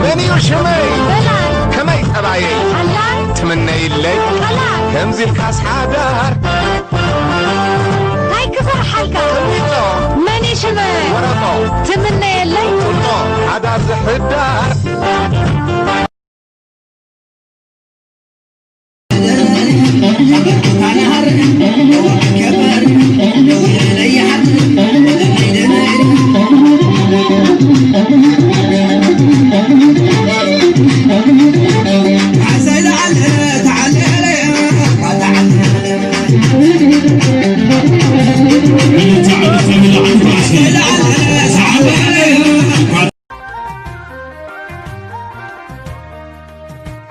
መን እዩ ሽመይ? በላይ። ከመይ ጠባየይ? ሓላይ። ትምነይለይ? ሓላይ። ከምዚ ኢልካስ ሓዳር። እንታይ ክፈርሓልካ? ቅሚጦ። መን እዩ ሽመይ? ወረጦ። ትምነየለይ? ጭልጦ። ሓዳር ዝሕዳር።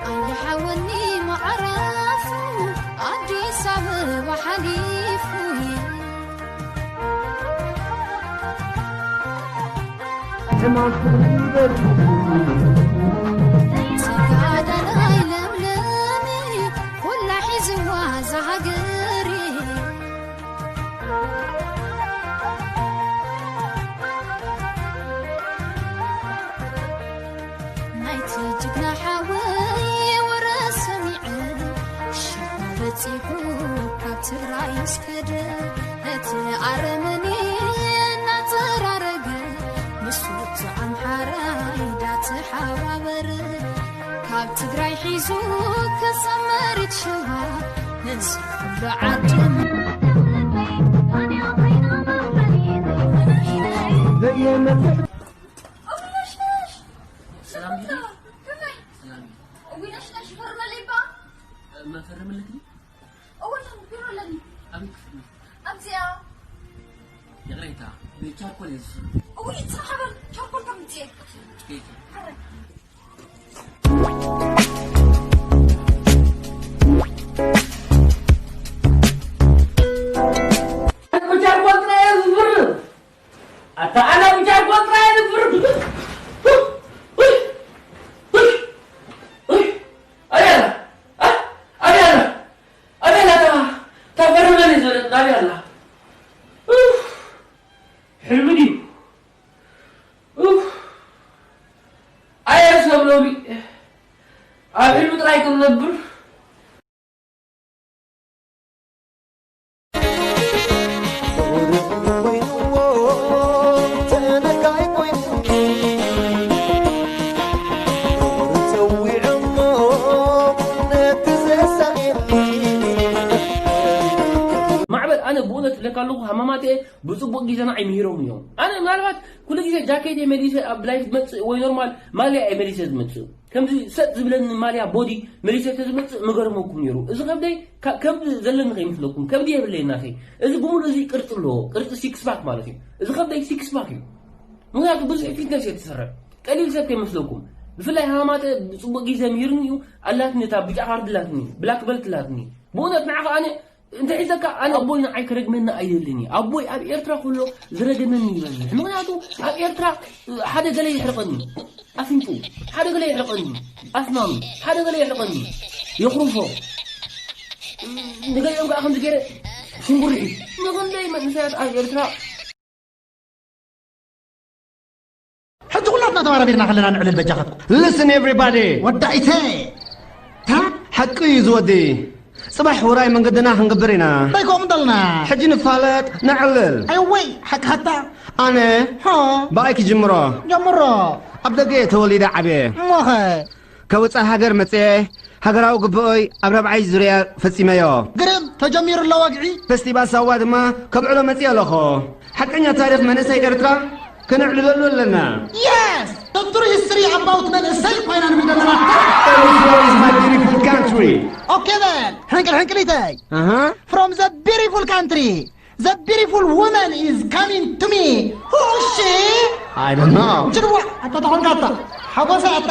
ኣይሓወኒ መዓረፉ ኣዲስ ኣበባ ሓሊፉ። ተጋዳላይ ለምለሚ ኩላ ሒዝዋ እዛ ሃገሪ። ናይቲ ጅግና ሓወይ ወረ ሰሚዐ፣ ሽዑ በጺሑ ካብ ትግራይ እስከደ፣ እቲ ኣረመኔ እናጸራረገ፣ ምስ ውጹዕ ኣምሓራይ ዳተሓባበረ፣ ካብ ትግራይ ሒዙ ክሳብ መሬት ሽዋ፣ ነዚ ኩሉ ዓዲ ሰላም ድዩ? ከመይ? ሰላም እዩ። እውይ፣ ነሽ ነሽ፣ ፈርመለይ እባ። መፈረም ኣለክኒ? እወ፣ ቢሮ ኣለኒ። ኣበይ ክፍሊ? ኣብዚኣ። ይቕሬታ፣ ብቻርኮል እየ ዝፍርም። እውይ፣ ጽናሕ በል፣ ቻርኮል ከምጽእ። ኬክ። ሕራይ። ብቻርኮል ጥራይ እየ ዝፍርም። ኣታ ኣነ ብቻ እኮ ጥራይ እየ ዝፍርም። ኣበይ ኣላ? ኣ-፣ ኣበይ ኣላ? ኣበይ ኣላ? ኣበይ ኣላ? እታ፣ እታ ፈርመኒ ዝበለት ኣበይ ኣላ? ኡፍ፣ ሕልሚ ድዩ? ኡፍ፣ ኣየ ሰብ ሎሚ ኣብ ሕልሚ ጥራይ ክንነብር። ማዕበል፣ ኣነ ብእውነት እብለካ ኣለኹ፣ ሃማማት እየ፣ ብጽቡቕ ግዜ ንዓይ ምሂሮም እዮም። ኣነ ምናልባት ኩሉ ግዜ ጃኬት እየ መሊሰ ኣብ ላይፍ ዝመጽእ ወይ ኖርማል ማልያ እየ መሊሰ ዝመጽእ። ከምዚ ሰጥ ዝብለኒ ማልያ ቦዲ መሊሰ ተዝመጽእ ምገርመኩም ነይሩ። እዚ ከብደይ ካ-፣ ከብዲ ዘለኒ ከይመስለኩም፣ ከብዲ የብለይ እናተይ። እዚ ብምሉእ እዚ ቅርጺ ኣለዎ፣ ቅርጺ ሲክስ ፓክ ማለት እዩ። እዚ ከብደይ ሲክስ ፓክ እዩ። ምኽንያቱ ብዙሕ ፊትነስ እየ ዝሰርሕ። ቀሊል ሰብ ከይመስለኩም። ብፍላይ ሃማማተ ብጽቡቕ ግዜ ምሂርኒ እዩ። ኣላትኒ እታ ብጫ ካርድ ኣላትኒ፣ ብላክ በልት ኣላትኒ። ብእውነት ንዓኻ ኣነ እንተ ሒዘካ፣ ኣነ ኣቦይ ንዓይ ክረግመኒ ኣይደልን እዩ። ኣቦይ ኣብ ኤርትራ ከሎ ዝረገመኒ ይበዝሕ። ምኽንያቱ ኣብ ኤርትራ ሓደ ገለ የሕርቐኒ፣ ኣፍንጭኡ፣ ሓደ ገለ የሕርቐኒ፣ ኣስናኑ፣ ሓደ ገለ የሕርቐኒ፣ የኹርፎ። ንገሊኦም ከኣ ከምዚ ገይረ ሽንጉርዒ። ንኽንደይ መንእሰያት ኣብ ኤርትራ ሕጂ ኩላትና ተባራቢርና ከለና ንዕልል በጃኻትኩም። Listen everybody። ወዳኢተ። ታ? ሓቂ እዩ ዝወዲ። ጽባሕ ውራይ መንገድና ክንገብር ኢና። እንታይ ከምኡ እንተልና? ሕጂ ንፋለጥ፣ ነዕልል። ኣይወይ፣ ሓቅኻ። ኣነ ሆ። ብኣይ ክጅምሮ። ጀምሮ። ኣብ ደገ እየ ተወሊደ ዓብየ። እሞኸ? ካብ ወጻኢ ሃገር መጽየ፣ ሃገራዊ ግብኦይ ኣብ ራብዓይ ዙርያ ፈጺመዮ። ግርም፣ ተጀሚሩ ኣሎ ወግዒ። ፈስቲቫል ሳዋ ድማ ከብዕሎ መጽየ ኣለኹ። ሓቀኛ ታሪኽ መንእሰይ ኤርትራ ከነዕልለሉ ኣለና። Yes! The true history about መንእሰይ ኮይና ንብል ዘለና። Eritrea is my beautiful country. ኦኬ በል፣ ሕንቅል ሕንቅሊተይ። ኣሃ። From the beautiful country. The beautiful woman is coming to me. Who is she? I don't know. ጅድዋ፣ ኣታ ተኾንካ ኣታ። ሓጎሰ ኣታ።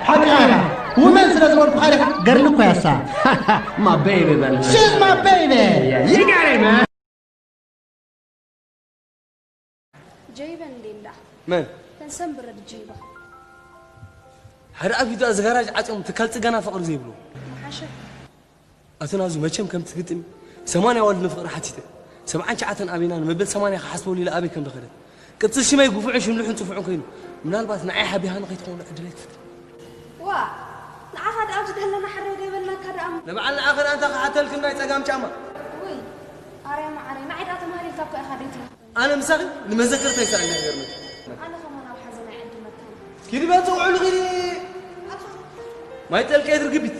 ሓቂ እያ። Woman ስለ ዝበልኩኻ ዲኻ? ገርሊ እኮ እያ እሳ። My baby በል። She's my baby. Yeah, you got it, man. ጀይበን እንዴ እንዳ መን? ተንሰን ብረድ ጀይባ። ሓደ ኣፊቱ እዚ ጋራጅ ዓጽዮም ትካል ጽገና ፍቕሪ ዘይብሉ። መሓሸ። ኣቶ ናዙ መቸም ከምቲ ግጥም ሰማንያ ኣዋልድ ንፍቕሪ ሓቲተ። ሰብዓን ትሽዓተን ኣበይና ንመበል ሰማንያ ክሓስበሉ ኢለ ኣበይ ከም ዝኸደት። ቅጽል ሽመይ ግፉዕን ሽምልሑን ጽፉዕን ኮይኑ። ምናልባት ንዓይ ሓቢሃኒ ከይትኸውን ዕድለይ ትፍትን። ዋ ንዓኻ ደኣ ኣብዚ ደለና ሓረው ዘይበልናካ ደኣ። ንበዓል ንዓኺ ደኣ እንታይ ክሓተልክን ናይ ጸጋም ጫማ። ውይ ኣርያ መዓረይ ንዓይ ደኣ ተማሃሪልካ እኮ ኢኻ ደይትረኽበኒ። ኣነ ምሳኺ ንመዘከርታ ይሰኣልና ይገርመኪ። ኣነ ከማን ኣብ ሓዘን ኣይዕድመካን። ኪዲ በል ጽውዕሉ ኪዲ። ማይ ጠልቀየት ርግቢት።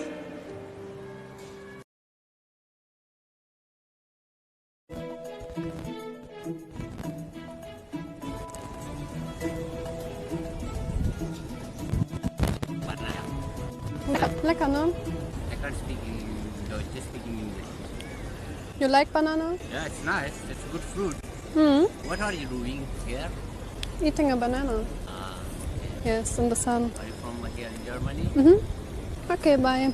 Lecker, ne? I can't speak in Deutsch, just speak in English. You like banana? Yeah, it's nice. It's good fruit. Hmm? What are you doing here? Eating a banana. Ah, Yes, in the sun. Are you from here in Germany? Mm-hmm. Okay, bye.